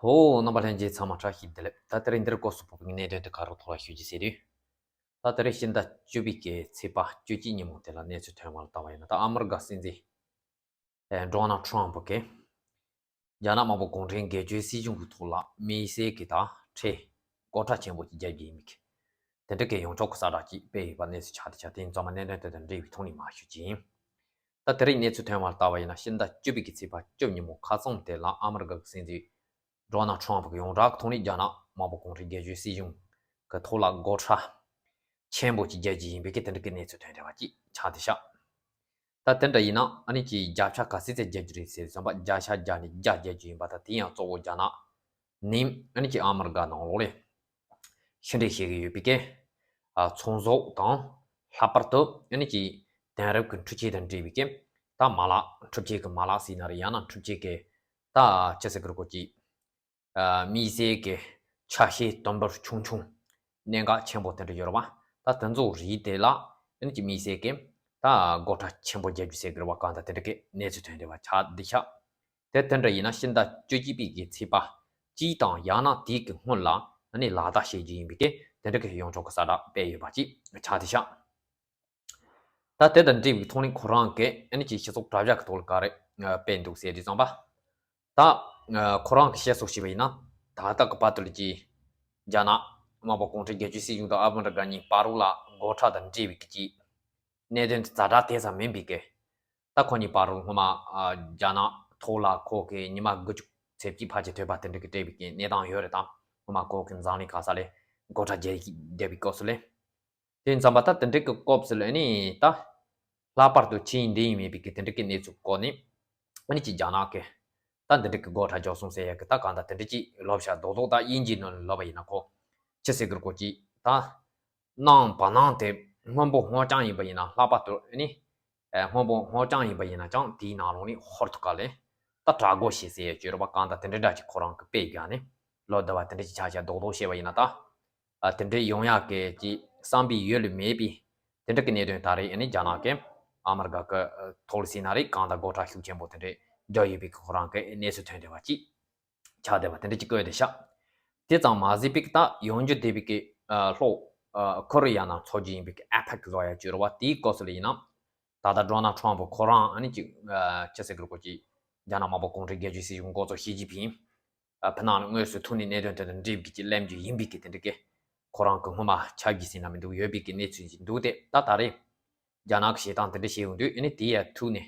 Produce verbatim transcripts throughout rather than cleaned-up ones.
ཧོ། རྣམ་པ་ལྷན་རྒྱས་ཚང་མ་བཀྲ་ཤིས་བདེ་ལེགས། ད་དེ་རིང་འདིར་སྐོར་སུ་ཕོག་པའི་གནད་དོན་དེ་ག་རུ་ཐོག་ལ་ཞུ་རྒྱུ་ཟེར་དུས། ད་དེ་རིང་ཕྱི་ཟླ་བཅུ་པའི་གི་ཚེས་པ་བཅུ་གཅིག་ཉིན་མོ་དེ་ལ་གནས་ཚུལ་ཐོན་པ་ལ་བལྟ་བ་ཡིན་ན། ད་ཨ་མི་རི་ཀ་སྲིད་འཛིན་ཨེ་ཌོ་ནལ་ཊམ་ཕ་གིས་རྒྱ་ནག་དམར་པོ་གུང་ཁྲན་སྒེར་གཅོད་སྲིད་གཞུང་གི་ཐོག་ལ་དམིགས་བསལ་གྱི་ད་ཁྲལ་སྒོར་ཁྲལ་ཆེན་པོ་ཅིག་བརྒྱབ་ཀྱི་ཡིན་མིན། དེ་འདྲ་གི་ཡོངས་ཁྱབ་ཀྱི་གསལ་བསྒྲགས་ཅིག་སྤེལ་ཡོད་པ་གནས་ཚུལ་ཆགས་བསྡད་ཤག་དེ་ཡིན་ཙང་མ་གནད་དོན་དེ་དང་འབྲེལ་བའི་ཐོག་ནས་མར་ཞུ་རྒྱུ་ཡིན། ད་དེ་རིང་གནས་ཚུལ་ཐོན་པ་ལ་བལྟ་བ་ཡིན་ན། ཕྱི་ཟླ་བཅུ་པའི་གི་ཚེས་པ་བཅུ་ཉིན་མོ་ཁ་སང་དེ་ལ་ཨ་མི་རི་ཀ་གི་སྲིད་འཛིན་ཌོ་ནལ་ཊམ་ཕ་གིས་ཡོངས་གྲགས་ཐོག་ནས་རྒྱ་ནག་དམར་པོ་གུང་ཁྲན་སྒེར་གཅོད་སྲིད་གཞུང་གི་ཐོག་ལ་སྒོར་ཁྲལ་ཆེན་པོ་ཅིག་བརྒྱབ་ཀྱི་ཡིན་པའི་གི་དེ་འདྲ་གི་གནས་ཚུལ་ཐོན་བསྡད་པ་ཅིག་ཆགས་བསྡད་ཤག་ད་དེ་འདྲ་ཡིན་ན་ཨ་ནི་ཅིག་བརྒྱ་ཆ་ག་ཚོད་ཙམ་བརྒྱབ་ཀྱི་རེད་ཟེར་བསམ་པ། བརྒྱ་ཆ་བརྒྱ་ནས་བརྒྱ་བརྒྱབ་ཀྱི་ཡིན་པ། ད་དེ་ཡང་གཙོ་བོ་རྒྱ་ནག་ནས་ཨ་ནི་ཅིག་ཨ་མི་རི་ཀ་ནང་ལོགས་ལ་ཕྱི་འབྲེལ་བྱེད་ཀྱི་ཡོད་པའི་གི་ཨ་ཚོང་ཟོག་དང་། ལྷག་པར་དུ་ཨ་ནི་ཅིག་དེང་རབས་ཀྱི་འཕྲུལ་ཆས་དང་འབྲེལ་བའི་གི་ད་མ་ལག་འཕྲུལ་ཆས་ཀྱི་མ་ལག་ཟེར་ན་རེད། ཡང་ན་འཕྲུལ་ཆས་ཀྱི་ད་ཅི་ཟེར་དགོས་རེད། ཀོ་ཅིག་ཨ་དམིགས་བསལ་གྱི་ཆ་ཤས་དུམ་བུར་ཆུང་ཆུང་གནད་འགག་ཆེན་པོ་དེ་འདྲ་ཡོད་རེད་པ། ད་དེ་ཚོ་རིགས་དེ་ལ་ཨ་ནི་ཅིག་དམིགས་བསལ་གྱི་ད་སྒོར་ཁྲལ་ཆེན་པོ་བརྒྱབ་རྒྱུ་ཟེར་གྱི་རེད་པ། གང་ལྟར་དེ་འདྲ་གི་གནས་ཚུལ་ཐོན་བསྡད་པ་ཆགས་བསྡད་ཤག་དེ་དེ་འདྲ་ཡིན་ན་ཕྱི་ཟླ་བཅུ་གཅིག་པའི་གི་ཚེས་པ་གཅིག་དང་ཡང་ན་དེའི་གི་སྔོན་ལ་ཨ་ནི་ལག་བསྟར་བྱེད་རྒྱུ་ཡིན་པའི་གི་དེ་འདྲ་གི་ཡོངས་ཁྱབ་ཀྱི་གསལ་བསྒྲགས་སྤེལ་ཡོད་པ་ཅིག་ཆགས་བསྡད་ཤག་ད་དེ་དང་འབྲེལ་བའི་ཐོག་ནས་ཁོ་རང་གིས་ཨ་ནི་ཅིག་སྤྱི་ཚོགས་དྲ་རྒྱ་གི་ཐོག་ལ་ག་རེ་ཨ་སྤེལ་འདུག་ཟེར་དུས་ཙམ་པ། ད་ཨ་ཁོ་རང་གིས་བཤད་སྲོལ་བྱས་པ་ཡིན་ན། ད་ལྟ་གི་བར་དུ་ལ་ཅིག་རྒྱ་ནག་དམར་པོ་གུང་ཁྲན་སྒེར་གཅོད་སྲིད་གཞུང་དང་ཨ་མི་རི་ཀ་གཉིས་བར་ལ་སྒོར་ཁྲལ་དང་འབྲེལ་བའི་གི་ཅིག་གནད་དོན་དེ་ཛ་དྲག་དེ་ཙམ་མིན་པའི་གི། ད་ཁོ་གཉིས་བར་སྔོན་མ་ཨ་རྒྱ་ནག་ཐོག་ལ་ཁོ་གིས་ཉི་མ་དགུ་བཅུ་ཚེས་གཅིག་ཕལ་ཆེར་ཐོན་པ་དེ་འདྲ་གི་སྤྲད་པའི་གི་གནས་སྟངས་ཡོད་རེད་དམ། སྔོན་མ་ཁོ་གི་འཛམ་གླིང་ག་ས་ལ་སྒོར་ཁྲལ་བརྒྱབ་བརྒྱབ་པའི་སྐབས་སུ་ལ། དེ་ཙམ་པ་ད་དེ་འདྲ་གི་སྐབས་སུ་ལ་ཨ་ནི་ད་ལྷག་པར་དུ་ཕྱིན་འདི་ཡིན་མེད་པའི་གི་དེ་འདྲ་གི་གནས་ཚུལ་སྐོར་ནས་ཨ་ནི་ཅིག་རྒྱ་ནག་གི་ད་འདི་འདྲ་གི་སྒོར་ཁྲལ་བརྒྱབ་སོང་ཟེར་ཡ་གི་ད་གང་ལྟར་དེ་འདྲ་ཅིག་ལབ་ཤག་རྡོག་རྡོག་ད་དབྱིན་ཇིའི་ནང་ལ་ལབ་པ་ཡིན་ན། ཁོ་ཅི་ཟེར་གི་རེད། ཀོ་ཅིག་ད་ནང་པ་ནང་དེ་སྔོན་པོ་སྔོ་ལྗང་ཡིན་པ་ཡིན་ན། ལྷག་པར་དུ་ཨ་ནི་ཨེ་སྔོན་པོ་སྔོ་ལྗང་ཡིན་པ་ཡིན་ན་ཅང་དེའི་ནང་ལོགས་ནས་ཧོར་ཐུག་ག་ལས་ད་དྲག་སྒོ་ཞེས་ཟེར་ཡ་ཅིག་ཡོད་རེད་པ། གང་ལྟར་དེ་འདྲ་འདྲ་ཅིག་ཁོ་རང་གིས་དཔེ་བཞག་ནས་ལོ་འདི་བ་དེ་འདྲ་ཅིག་ཆ་ཆ་རྡོག་རྡོག་བཤད་པ་ཡིན་ན། ད་ཨ་དེ་འདྲ་ཡོང་ཡག་གི་ཅིག་བསམ་པའི་ཡུལ་ལ་མེད་པའི་དེ་འདྲ་གི་གནད་དོན་ད་རེས་ཨ་ནི་རྒྱ་ནག་གིས་ཨ་མི་རི་ཀ་གི་ཐོག་ལ་ཟེར་ན་རེད། གང་ལྟར་སྒོར་ཁྲལ་ཤུགས་ཆེན་པོ་དེ་འདྲ་བརྒྱབ་ཡོད་པའི་གི་ཁོ་རང་གི་གནས་ཚུལ་ཐོན་བསྡད་པ་ཅིག་ཆགས་བསྡད་པ་དེ་འདྲ་ཅིག་བཀོད་བསྡད་ཤག་དེ་ཙམ་མ་ཟད་པའི་གི་ད་ཡོང་རྒྱུ་བསྡད་པའི་གི་ཨ་ལྷོ་ཨ་ཁོ་རེ་ཡ་ནང་འཚོགས་རྒྱུ་ཡིན་པའི་གི་ཨ་པེག་ཟེར་ཡ་ཅིག་ཡོད་རེད་པ། དེའི་སྐབས་སུ་ལ་ཡིན་ན། ད་ལྟ་ཌོ་ནལ་ཊམ་ཕ་ཁོ་རང་ཨ་ནི་ཅིག་ཨ་ཅི་ཟེར་གི་རེད། ཀོ་ཅིག་རྒྱ་ནག་དམར་པོ་གུང་ཁྲན་སྒེར་གཅོད་སྲིད་གཞུང་འགོ་གཙོ་ཞི་ཅིན་ཕིང་ཨ་ཕི་ནང་ལ་དངོས་སུ་ཐུག་ནས་གནད་དོན་དེ་དང་འབྲེལ་བའི་གི་ཅིག་གླེང་རྒྱུ་ཡིན་པའི་གི་དེ་འདྲ་གི་ཁོ་རང་གི་སྔོན་མ་ཆ་རྒྱུས་ཟེར་ན་མི་འདུག་ཡོད་པའི་གི་གནས་ཚུལ་ཅིག་འདུག་སྟེ། ད་ད་རེས་རྒྱ་ནག་གི་བྱེད་སྟངས་དེ་འདྲ་བྱས་ཡོང་དུས་ཨ་ནི་དེ་ཡ་ཐུག་ནས་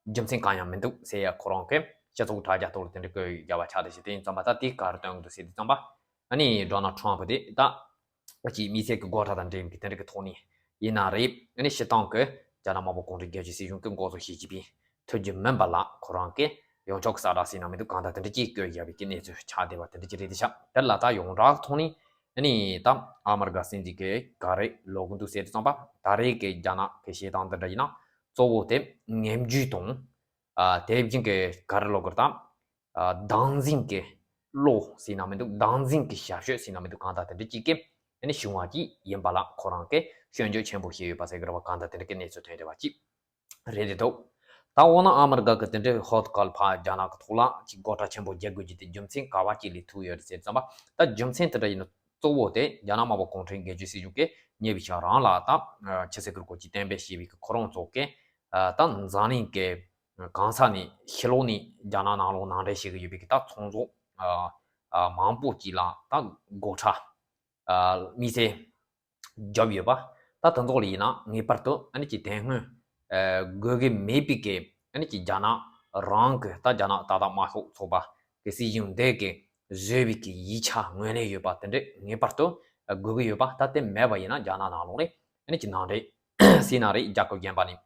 རྒྱུ་མཚན་གང་ཡང་མི་འདུག་ཟེར་ཡ་ཁོ་རང་གིས་སྤྱི་ཚོགས་དྲ་རྒྱ་ཐོག་ལ་དེ་འདྲ་བཀོད་བཞག་པ་ཆགས་བསྡད་ཤག་དེ་ཡིན་ཙམ་པ་ད་དེ་ག་རེ་སྟོན་གི་འདུག་ཟེར་དུས་ཙམ་པ། ཨ་ནི་ཌོ་ནལ་ཊམ་ཕ་དེ་ད་ཅིག་དམིགས་བསལ་གྱི་སྒོ་ཁྲལ་དང་འབྲེལ་བའི་གི་དེ་འདྲ་གི་ཐོག་ནས་ཡིན་ན་རེད། ཨ་ནི་སྤྱིར་བཏང་གི་རྒྱ་ནག་དམར་པོ་གུང་ཁྲན་སྒེར་གཅོད་སྲིད་གཞུང་གི་འགོ་གཙོ་ཞི་ཅིན་ཕིང་ཐུག་རྒྱུ་མིན་པ་ལ་ཁོ་རང་གིས་ཡོངས་ཁྱབ་ཀྱི་གསལ་བསྒྲགས་ཟེར་ན་མི་འདུག་གང་ལྟར་དེ་འདྲ་ཅིག་བཀོད་བཞག་པའི་གི་གནས་ཚུལ་ཆགས་བསྡད་པ་དེ་འདྲ་ཅིག་རེད་བསྡད་ཤག་དེ་ལ་ད་ཡོངས་གྲགས་ཐོག་ནས་ཨ་ནི་ད་ཨ་མི་རི་ཀ་སྲིད་འཛིན་གྱིས་ག་རེ་ལབ་གི་འདུག་ཟེར་དུས་ཙམ་པ། ད་རེས་ཀྱི་རྒྱ་ནག་གི་བྱེད་སྟངས་འདི་འདྲ་ཡིན་ན་གཙོ་བོ་དེ་ངན་ཇུས་དང་། ཨ་དེ་བཞིན་གྱི་ག་རེ་ལབ་དགོས་རེད་ད། ཨ་བདག་འཛིན་གྱི་བློ་ཟེར་ན་མི་འདུག་བདག་འཛིན་གྱི་ཞབས་ཞུ་ཟེར་ན་མི་འདུག་གང་ལྟར་དེ་འདྲ་ཅིག་གི་ཨ་ནི་བྱུང་བ་ཅིག་ཡིན་པ་ལ་ཁོ་རང་གིས་སྐྱོན་བརྗོད་ཆེན་པོ་བྱས་ཡོད་པ་ཟེར་གི་རེད་པ། གང་ལྟར་དེ་འདྲ་གི་གནས་ཚུལ་ཐོན་བསྡད་པ་ཅིག་རེད་བསྡད་འདུག་ད་འོ་ན་ཨ་མི་རི་ཀ་གི་དེ་འདྲའི་ཧོར་ཐུག་ག་ལ་ཕར་རྒྱ་ནག་གི་ཐོག་ལ་ཅིག་སྒོ་ཁྲལ་ཆེན་པོ་རྒྱག་དགོས་རྒྱུ་དེ་རྒྱུ་མཚན་ག་བ་ཅིག་ལས་ཐུག་ཡོད་རེད་ཟེར་ཙམ་པ། ད་རྒྱུ་མཚན་དེ་འདྲ་ཡིན་ན་གཙོ་བོ་དེ་རྒྱ་ནག་དམར་པོ་གུང་ཁྲན་སྒེར་གཅོད་སྲིད་གཞུང་གིས་ཉེ་བའི་ཆར་རང་ལ་ད་ཕྱི་སྲིད་ཀྱི་སྐོར་གྱི་གཏན་འབེབས་བྱས་པའི་གི་ཁོ་རང་ཚོ་གིས་ད་འཛམ་གླིང་གི་གང་ས་ནས་ཕྱི་ལོགས་ནས་རྒྱ་ནག་ནང་ལོགས་ནང་འདྲེན་བྱེད་ཀྱི་ཡོད་པའི་གི་ད་ཚོང་ཟོག་མང་པོ་ཅིག་ལ་ད་སྒོ་ཁྲལ་དམིགས་བསལ་བརྒྱབ་ཡོད་པ། ད་དེ་ཚོ་ལ་ཡིན་ན་ངེས་པར་དུ་ཨ་ནི་ཅིག་དེ་སྔོན་དགོས་ཀྱི་མེད་པའི་གི་ཨ་ནི་ཅིག་རྒྱ་ནག་རང་གི་ད་རྒྱ་ནག་ཏག་ཏག་དམར་ཤོག་ཚོགས་པ་གི་སྲིད་གཞུང་འདི་གིས་བཟོས་པའི་གི་ཡིག་ཆ་ངོས་ལེན་ཡོད་པ་དེ་འདྲ་ངེས་པར་དུ་དགོས་ཀྱི་ཡོད་པ། ད་དེ་མེད་པ་ཡིན་ན་རྒྱ་ནག་ནང་ལོགས་ནས་ཨ་ནི་ཅིག་ནང་འདྲེན་ཟེར་ན་རེད། རྒྱལ་ཁབ་གཞན་པ་ནས་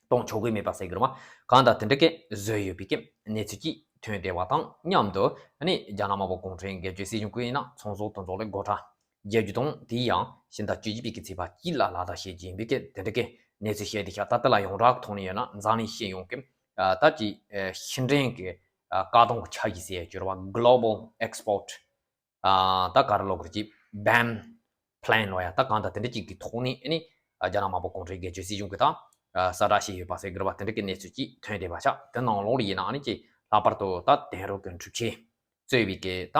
གཏོང་ཆོག་གི་མེད་པ་ཟེར་གི་རེད་མ། གང་ལྟར་དེ་འདྲ་གི་བཟོས་ཡོད་པའི་གི་གནས་ཚུལ་ཅིག་ཐོན་བསྡད་པ་དང་མཉམ་དུ་ཨ་ནི་རྒྱ་ནག་དམར་པོ་གུང་ཁྲན་སྒེར་གཅོད་སྲིད་གཞུང་གིས་ཡིན་ན་ཚོང་ཟོག་དེ་ཚོ་ལ་སྒོ་ཁྲལ་རྒྱག་རྒྱུ་དང་། དེ་ཡང་ཕྱི་ཟླ་བཅུ་གཅིག་པའི་གི་ཚེས་པ་གཅིག་ལ་ལག་བསྟར་བྱེད་རྒྱུ་ཡིན་པའི་གི་དེ་འདྲ་གི་གནས་ཚུལ་བཤད་བསྡད་ཤག་ད་ལྟ་ལ་ཡོངས་གྲགས་ཐོག་ནས་ཡོད་ན་འཛམ་གླིང་སྤྱི་ཡོངས་ཀྱི་ཨ་ད་ཅིག་ཨ་ཕྱི་འབྲེལ་གྱི་ཨ་བཀག་སྡོམ་གྱི་འཆར་གཞི་ཟེར་ཡ་ཅིག་ཡོད་རེད་བ། Global Export ཨ་ད་ག་རེ་ལབ་དགོས་རེད། ཅིག་ban plan ལབ་ཡ། ད་གང་ལྟར་དེ་འདྲ་ཅིག་གི་ཐོག་ནས་ཨ་ནི་ཨ་རྒྱ་ནག་དམར་པོ་གུང་ཁྲན་སྒེར་གཅོད་སྲིད་གཞུང་གིས་ད་ཨ་གསལ་བསྒྲགས་བྱས་ཡོད་པ་ཟེར་གི་རེད་བ། དེ་འདྲ་གི་གནས་ཚུལ་ཅིག་ཐོན་བསྡད་པ་ཤག་དེ་ནང་ལོགས་ལ་ཡིན་ན་ཨ་ནི་ཅིག་ལྷག་པར་དུ་ད་དེང་རབས་ཀྱི་འཕྲུལ་ཆས་ གཙོས་པའི་གི་ད་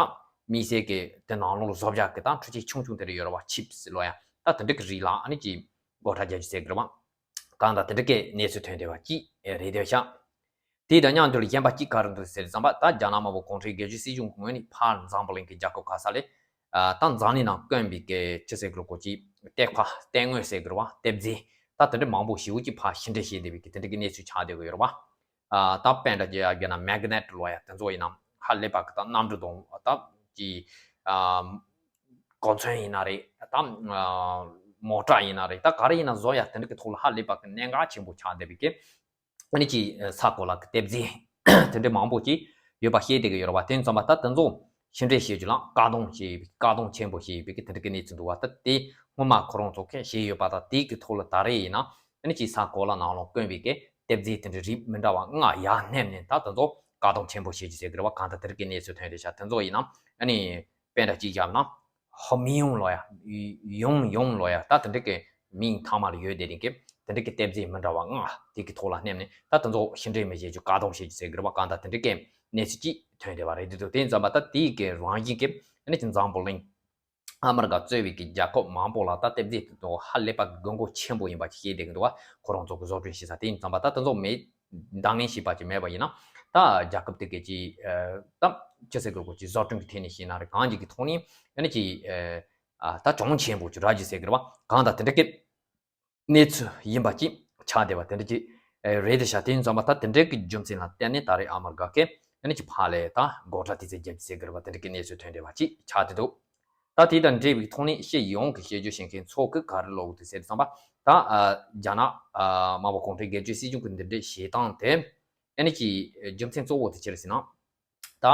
དམིགས་བསལ་གི་དེ་ནང་ལོགས་ལ་བཟོ་བྱ་གི་ད་འཕྲུལ་ཆས་ཆུང་ཆུང་དེ་འདྲ་ཡོད་རེད་བ། ཆིབ་སི་ལོ་ཡ། ད་དེ་འདྲ་གི་རིགས་ལ་ཨ་ནི་ཅིག་སྒོ་ཁྲལ་རྒྱག་རྒྱུ་ཟེར་གི་རེད་བ། གང་ལྟར་དེ་འདྲ་གི་གནས་ཚུལ་ཐོན་བསྡད་པ་ཅིག་རེད་འདོད་ཤག་དེ་དང་མཉམ་དུ་ལ་གཞན་པ་གཅིག་ག་རེ་འདུག་ཟེར་ཙམ་པ། ད་རྒྱ་ནག་དམར་པོ་གུང་ཁྲན་སྒེར་གཅོད་སྲིད་གཞུང་གི་ངོས་ནས་ཕར་འཛམ་བུ་གླིང་གི་རྒྱལ་ཁབ་ག་ས་ལས་ད་འཛམ་གླིང་ནང་དཀོན་པའི་གི་ཅི་ཟེར་དགོས་རེད་གོ། ཅིག་གཏེར་ཁ་གཏེར་དངོས་ཟེར་དགོས་རེད་བ། གཏེར་རྫས་ད་དེ་འདྲ་མང་པོ་ཞེ་པོ་ཅིག་ཕར་ཕྱི་འདྲེན་བྱས་བསྡད་པའི་གི་དེ་འདྲ་གི་གནས་ཚུལ་ཆགས་བསྡད་ཀྱི་ཡོད་རེད་བ། ད་དཔེ་འདྲ་ཅིག་ཡ་བརྒྱབ་ན་མེག་ནེཊ་ལོ་ཡ་དེ་ཚོ་ཡིན་ན་ཧ་ལས་པ་གི་ད་གནམ་གྲུ་དང་ད་ཅིག་གོ་མཚོན་ཡིན་ན་རེད། ད་མོ་ཊ་ཡིན་ན་རེད། ད་ག་རེ་ཡིན་ན་བཟོ་ཡ་དེ་འདྲ་གི་ཐོག་ལ་ཧ་ལས་པ་གི་གནད་འགག་ཆེན་པོ་ཆགས་བསྡད་པའི་གི་ཨ་ནི་ཅིག་ས་གོ་ལ་གི་གཏེར་རྫས་དེ་འདྲ་མང་པོ་ཅིག་ཡོད་པ་ཤེས་བསྡད་ཀྱི་ཡོད་རེད་བ། དེ་ཙམ་པ་ད་དེ་ཚོ་ཕྱི་འདྲེན་བྱེད་རྒྱུ་ལ་བཀག་སྡོམ་བྱེད་པའི་བཀག་སྡོམ་ཆེན་པོ་བྱེད་པའི་གི་དེ་འདྲ་གི་གནས་ཚུལ་འདུག་བ། ད་དེ་སྔོན་མ་ཁོ་རང་ཚོ་གིས་བྱས་ཡོད་པ་དང་། དེ་གི་ཐོག་ལ་ད་རེས་ཡིན་ན་ཨ་ནི་ཅིག་ས་གོ་ལ་ནང་ལོགས་དཀོན་པའི་གི་གཏེར་རྫས་དེ་འདྲ་རིགས་མི་འདྲ་བ་ལྔ་ཡར་སྣེབས་ནས་ད་དེ་ཚོ་བཀག་སྡོམ་ཆེན་པོ་བྱེད་རྒྱུ་ཟེར་གི་རེད་བ། གང་ལྟར་དེ་འདྲ་གི་གནས་ཚུལ་ཐོན་བསྡད་ཤག་དེ་ཚོ་ཡིན་ན་ཨ་ནི་དཔེ་འདྲ་ཅིག་བཞག་ན། ཧོ་མི་ཡོང་ལོ་ཡ། ཡོང་ཡོང་ལོ་ཡ། ད་དེ་འདྲ་གི་མིང་ཐ་མ་ལ་ཡོད་བསྡད་མཁན་གི་དེ་འདྲ་གི་གཏེར་རྫས་མི་འདྲ་བ་ལྔ་དེ་གི་ཐོག་ལ་སྣེབས་ནས་ད་དེ་ཚོ་ཕྱི་འདྲེན་མི་བྱེད་རྒྱུ་བཀག་སྡོམ་བྱེད་རྒྱུ་ཟེར་གི་རེད་བ། གང་ལྟར་དེ་འདྲ་གི་གནས་ཚུལ་ཅིག་ཐོན་བསྡད་པ་རེད་འདུག་དེ་ཙམ་པ་ད་དེ་གི་རང་བཞིན་གི་ཨ་ནི་ཅིག་འཛམ་བུ་གླིང་ཨ་མི་རི་ཀ་གཙོས་པའི་གི་རྒྱལ་ཁབ་མང་པོ་ལ་ད་གཏེར་རྫས་དེ་ཚོ་ཧ་ལས་པ་གི་དགོས་མཁོ་ཆེན་པོ་ཡིན་པ་ཅིག་ཤེས་བསྡད་གི་འདུག་བ། ཁོ་རང་ཚོ་གི་བཟོ་སྐྲུན་བྱེད་ས་དེ་ཡིན་ཙམ་པ་ད་དེ་ཚོ་མེད། འདང་ངེས་བྱས་པ་ཅིག་མེད་པ་ཡིན་ན། ད་རྒྱལ་ཁབ་དེ་གའི་ཅིག་ད་ཅི་ཟེར་དགོས་གོ། ཅིག་བཟོ་སྐྲུན་གྱི་ཐད་ནས་བཤད་ན་རེད། གང་ཅིག་གི་ཐོག་ནས་ཨ་ནི་ཅིག་ད་གྱོང་ཆེན་པོ་ཅིག་རག་རྒྱུ་ཟེར་གི་རེད་བ། གང་ལྟར་དེ་འདྲ་གི་གནས་ཚུལ་ཡིན་པ་ཅིག་ཆགས་བསྡད་པ་དེ་འདྲ་ཅིག་རེད་དེ་ཤག་དེ་ཡིན་ཙམ་པ་ད་དེ་འདྲ་གི་རྒྱུ་མཚན་ལ་བརྟེན་ནས་ད་རེས་ཨ་མི་རི་ཀ་གིས་ཨ་ནི་ཅིག་ཕར་ལ་ད་སྒོ་ཁྲལ་དེ་ཚོ་བརྒྱབ་རྒྱུ་ཟེར་གི་རེད་བ། དེ་འདྲ་གི་གནས་ཚུལ་ཐོན་བསྡད་པ་ཅིག་ཆགས་བསྡད་འདུག་ད་དེ་དང་འབྲེལ་བའི་ཐོག་ནས་སྤྱི་ཡོངས་ཀྱི་དཔྱད་བརྗོད་བྱེད་མཁན་ཚོ་གིས་ག་རེ་ལབ་ཀྱི་འདུག་ཟེར་དུས་ཙམ་པ། ད་ཨ་རྒྱ་ནག་ཨ་དམར་པོ་གུང་ཁྲན་སྒེར་གཅོད་སྲིད་གཞུང་གི་འདི་འདྲའི་བྱེད་སྟངས་དེ་ཨ་ནི་ཀྱི་རྒྱུ་མཚན་གཙོ་བོ་དེ་ཅི་རེད་ཟེར་ན། ད་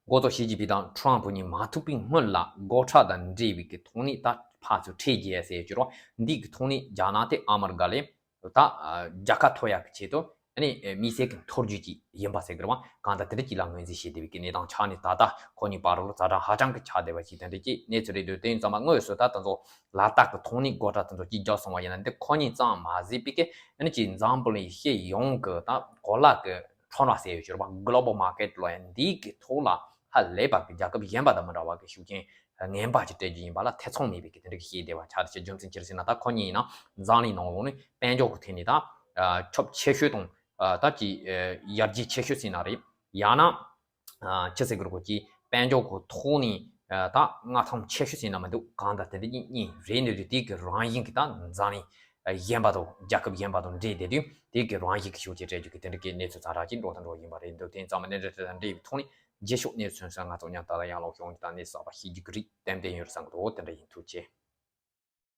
འགོ་གཙོ་ཞི་ཅིན་ཕིང་དང་ཁྲོམ་ཕུ་གཉིས་མ་ཐུག་པའི་སྔོན་ལ་སྒོ་ཁྲལ་དང་འབྲེལ་བའི་གི་ཐོག་ནས་ད་ཕར་ཚུར་ཁྲལ་འཇལ་ཟེར་གྱི་རོ། འདི་གི་ཐོག་ནས་རྒྱ་ནག་དེ་ཨ་མི་རི་ཀ་ལས་ད་ཨ་རྒྱལ་ཁ་ཐོབ་ཡག་གི་ཆེད་དུ་ཨ་ནི་དམིགས་བསལ་གྱི་འཐོར་རྒྱུ་ཅིག་ཡིན་པ་ཟེར་གི་རེད་བ། གང་ལྟར་དེ་འདྲ་ཅིག་ལ་ངོས་འཛིན་བྱེད་བསྡད་པའི་གི་གནས་སྟངས་ཆགས་ནས། ད་ལྟ་ཁོ་གཉིས་བར་ལ་ཛ་དྲག་ཧ་ཅང་གི་ཆགས་བསྡད་པ་ཞིག་དེ་འདྲ་ཅིག་གནས་ཚུལ་རེད་འདུག་དེ་ཡིན་ཙང་མ་དངོས་སུ་ད་ད་ཚོ་ལ་དྭགས་ཀྱི་ཐོག་ནས་སྒོ་ཁྲལ་དེ་ཚོ་ཅིག་རྒྱག་སོང་བ་ཡིན་ན། འདི་ཁོ་གཉིས་ཙམ་མ་ཟད་པའི་གི་ཨ་ནི་ཅིག་འཛམ་བུ་གླིང་སྤྱི་ཡོངས་ཀྱི་ད་གོ་ལ་གི་ཁྲོམ་ར་ཟེར་ཡོད་ཀྱི་རེད་བ། གོ་ལོ་བལ་མར་ཀེཊ་ལོ་ཡ། འདིའི་གི་ཐོག་ལ་ཧ་ལས་པ་གི་རྒྱལ་ཁབ་གཞན་པ་དང་མི་འདྲ་བ་གི་ཤུགས་རྐྱེན་ངན་པ་ཅིག་སྤྲད་རྒྱུ་ཡིན་པ་ལ་ཐེ་ཚོམ་མེད་པའི་གི་དེ་འདྲ་གི་ཤེས་བསྡད་པ་ཆགས་བསྡད་ཤག་རྒྱུ་མཚན་ཅི་རེད་ཟེར་ན། ད་ཁོ་གཉིས་ཡིན་ན་འཛམ་གླིང་ནང་ལོགས་ནས་དཔལ་འབྱོར་གི་ཐད་ནས་ད་ཨ་ཁྱབ་ཆེ་ཤོས་དང་ཨ་ད་ཀྱི་ཨ་ཡར་རྒྱས་ཆེ་ཤོས་ཟེར་ན་རེད། ཡང་ན་ཨ་ཅི་ཟེར་དགོས་རེད་གོ། ཀྱི་དཔལ་འབྱོར་གི་ཐོག་ནས་ཨ་ད་མངའ་ཐང་ཆེ་ཤོས་ཟེར་ན་མི་འདུག་གང་ལྟར་དེ་འདྲ་གཉིས་གཉིས་རེད་འདུག་དེ་གི་རང་བཞིན་གི་ད་འཛམ་གླིང་ཨ་གཞན་པ་དང་རྒྱལ་ཁབ་གཞན་པ་དང་འབྲེལ་བསྡད་དུས་དེ་གི་རང་བཞིན་གི་ཤུགས་རྐྱེན་སྤྲད་རྒྱུ་གི་དེ་འདྲ་གི་གནས་ཚུལ་ཛ་དྲག་ཅིག་འགྲོ་དང་འགྲོ་བཞིན་པ་རེད་འདུག་དེ་ཡིན་ཙང་མ་གནད་འགག་དེ་དང་འབྲེལ་བའི་ཐོག་ནས་རྗེས་ཕྱོགས་གནས་ཚུལ་སོགས་ང་ཚོ་མཉམ་དུ་ཡང་ལོག་ཤོང་གི་ད་གནས་ཚུལ་གསར་པ་ཤེས་རྒྱུ་གི་རིགས་ཏན་ཏན་ཡོད་རེད་བསམ་གི་འདུག་དེ་འདྲ་ཡིན། ཐུགས་རྗེ་ཆེ།